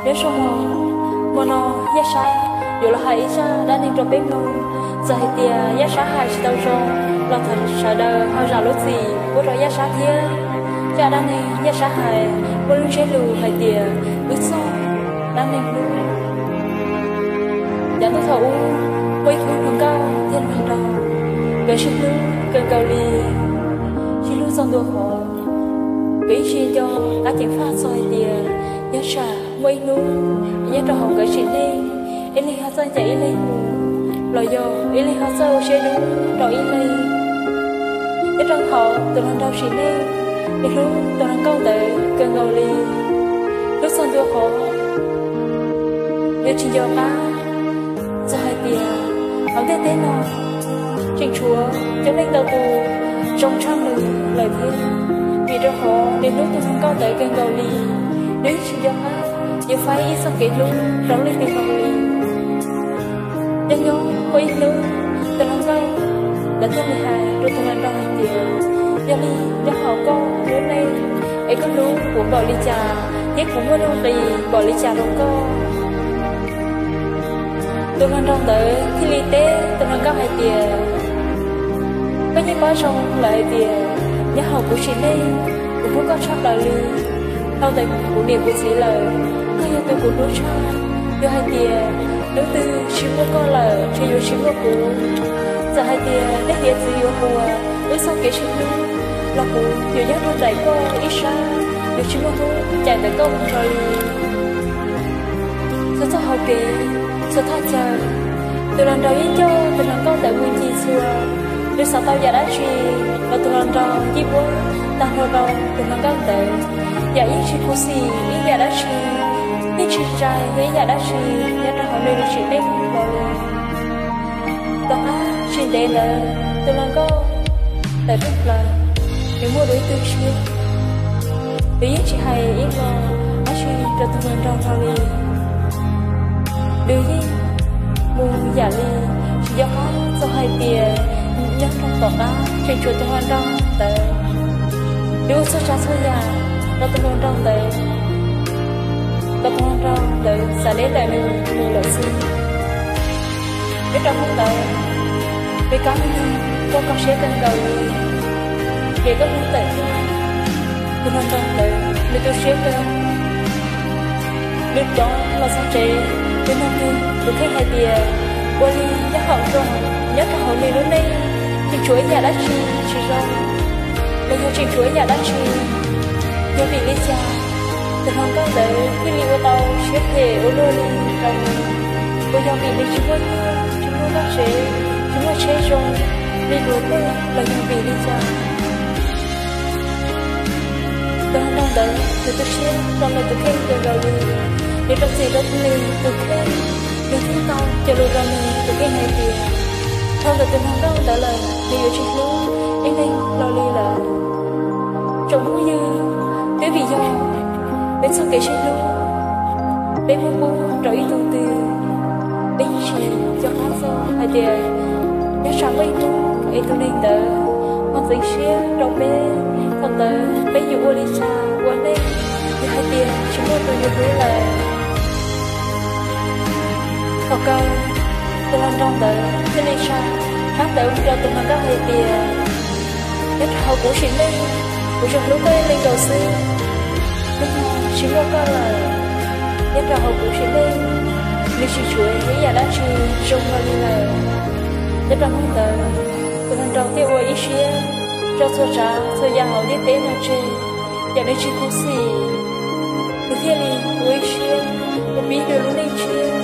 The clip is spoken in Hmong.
Nyob zoo mog, hmo no Yaj Sab yuav los hais ib zaj dab neeg rau peb mloog. Txawm hais tias Yaj Sab hais tsis tau zoo los thov sawv daws ho zam lub txim pub rau Yaj Sab thiab. Zaj dab neeg Yaj Sab hais muaj lub ntsiab lus hais tias wb txoj dab neeg hlub. Yav ntuj thaum ub, muaj ib khub hluas nkauj thiab hluas nraug, nkawd sib hlub kawg nkaus li, sib hlub txog ntua qhov nkawd yeej tsis nco qab ceev faj txog hais tias nyob tsam muaj ib hnub nyob rau hauv nkawd sim neej, ib leeg ho txawj ncaim ib leeg mus, los yog ib leeg ho txawj ua siab dub rau ib leeg. Nyob rau thaum tus hluas nraug sim neej, nws hlub tus hluas nkauj ntawd kawg nkaus li, hlub txog ntua qhov nws tsis nco qab txog hais tias hauv ntiaj teb no tseem tshuav coob leej ntau tus zoo tshaj nws lawm thiab. Vim rau qhov nws hlub tus hluas nkauj ntawd kawg nkaus li, nws yeej tsis nco qab yuav faib ib txoj kev hlub rau leej twg li. Nyob nyob muaj ib hnub, tus hluas nkauj ntawd thiaj li hais rau tus hluas nraug hais tias, yog li nyob hauv koj lub neej es koj hlub kuv npaum li cas thiab kuv muaj nuj nqis npaum li cas rau koj? Tus hluas nraug ntawd thiaj li teb tus hluas nkauj hais tias, koj yeej paub zoo lawm hais tias nyob hauv kuv sim neej, kuv hlub koj tshaj plaws li. Dhau ntawm kuv niam kuv txiv lawm, koj yog tus kuv hlub tshaj. Yog hais tias hnub twg tsis muaj koj lawm ces yuav tsis muaj kuv. Txawm hais tias nej hiav txwv yuav muas, wb txoj kev sib hlub los kuv yuav nyob rau nraim koj ib sab, yuav tsis muaj hnub ncaim ntawm koj mus nrog li. Txhua txoj hauv kev, txhua thaj chaw, tus hluas nraug yeej coj tus hluas nkauj ntawd mus ncig txhua. Nws xav tau yam dab tsi los tus hluas nraug yeej muab tag nrho rau tus hluas nkauj ntawd. Yam yeej tsis khuv xim ib yam dab tsi, yeej tsis ntshai ib yam dab tsi nyob rau hauv nws lub sim neej los li. Tom qab tsis ntev ntawd, tus hluas nkauj tawm rooj plaws, nws muaj dua ib tug tshiab. Nws yeej tsis hais ib lo dab tsi rau tus hluas nraug hlo li. Nws yeej mus yam li tsis nco qab txog hais tias nyob rau tom qab tseem tshuav tus hluas nraug ntawd. Nws ua txhua tsav txhua yam rau tus hluas nraug ntawd, kom tus hluas nraug ntawd xav deb ntawm nws mus lawm xwb. Nyob rau hnub ntawd, nws kab hnub nyoog kuj kho siab kawg nkaus li, ces kab hnub ntawd tus hluas nraug ntawd nws tu siab kawg. Nws rov los txog tsev, nws nug nws tus kheej hais tias, ua li nyob hauv nroog, nyob rau hauv nws lub neej tseem tshuav ib yam dab tsi tsis zoo, los yog tseem tshuav ib yam dab tsi? Yog vim li cas tus hluas nkauj ntawd thiaj li ua tau siab phem ua luaj li rau nws? Puas yog vim nws tsis muaj nyiaj, tsis muaj vaj tsev, tsis muaj tsheb zoo li luag tej, los yog vim li cas? Tus hluas nraug ntawd nws tu siab rau nws tus kheej kawg nkaus li. Nws rau txim rau nws tus kheej, nws thiaj tau cog lus rau nws tus kheej hais tias, dhau ntawm tus hluas nkauj ntawd lawm nws yuav tsis hlub ib leeg hlo li lawm. Tsoom phooj ywg, twb vim yog peb txoj kev sib hlub, peb muab pub rau ib tug twg, peb yeej tsis nco qab txog hais tias nyob tsam muaj ib hnub es tus neeg ntawd ho ntxeev siab rau peb. Thaum ntawd peb yuav ua li cas ua neej, yog hais tias tsis muaj tus yus hlub lawm? Thaum kawg, tus hluas nraug ntawd thiaj li sau phab ntawv rau tus hluas nkauj hais tias, nyob rau hauv kuv sim neej, kuv tsuas hlub koj ib leeg nkaus xwb. Hnub no tsis muaj koj lawm, nyob rau hauv kuv sim neej, nws tsis tshuav ib yam dab tsi zoo hlo li lawm. Nyob rau hnub ntawd, tus hluas nraug thiaj ua ib siab rau txhua tsav txhua yam hauv ntiaj teb no tseg, yam nws tsis khuv xim, nws thiaj li ua ib siab mus pib nws lub neej tshiab.